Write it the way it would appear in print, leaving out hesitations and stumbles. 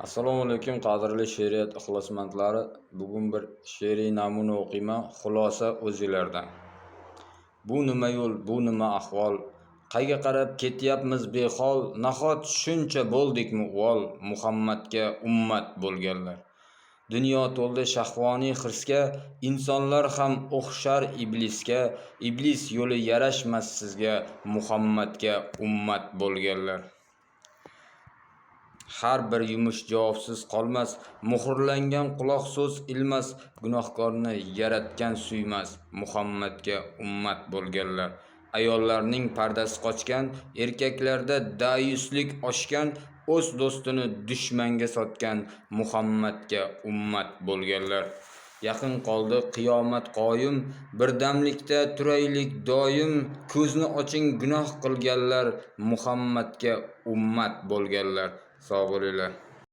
Assalomu alaykum, qadrli she'riyat ixlosmandlari. Bugun bir she'riy namuna o'qiyman. Xulosa o'zinglardan. Bu nima yo'l, bu nima ahvol? Qayga qarab ketyapmiz behol? Nahot shuncha bo'ldikmi uvol Muhammadga ummat bo'lganlar? Dunyo to'ldi shahvoniy hirsga, insonlar ham o'xshar iblisga. Iblis yo'li yarashmas sizga, Muhammadga ummat bo'lganlar. Har bir yumush javobsiz qolmas, muhrlangan quloq so'z ilmas, gunohkorni yaratgan suymas, Muhammadga ummat bo'lganlar. Ayollarning pardasi qochgan, erkaklarda dayuslik oshgan, o'z do'stini dushmanga sotgan, Muhammadga ummat bo'lganlar. Yaqin qoldi qiyomat qoyim, birdamlikda turaylik doim, ko'zni oching gunoh qilganlar, Muhammadga ummat bo'lganlar. Sog' bo'linglar.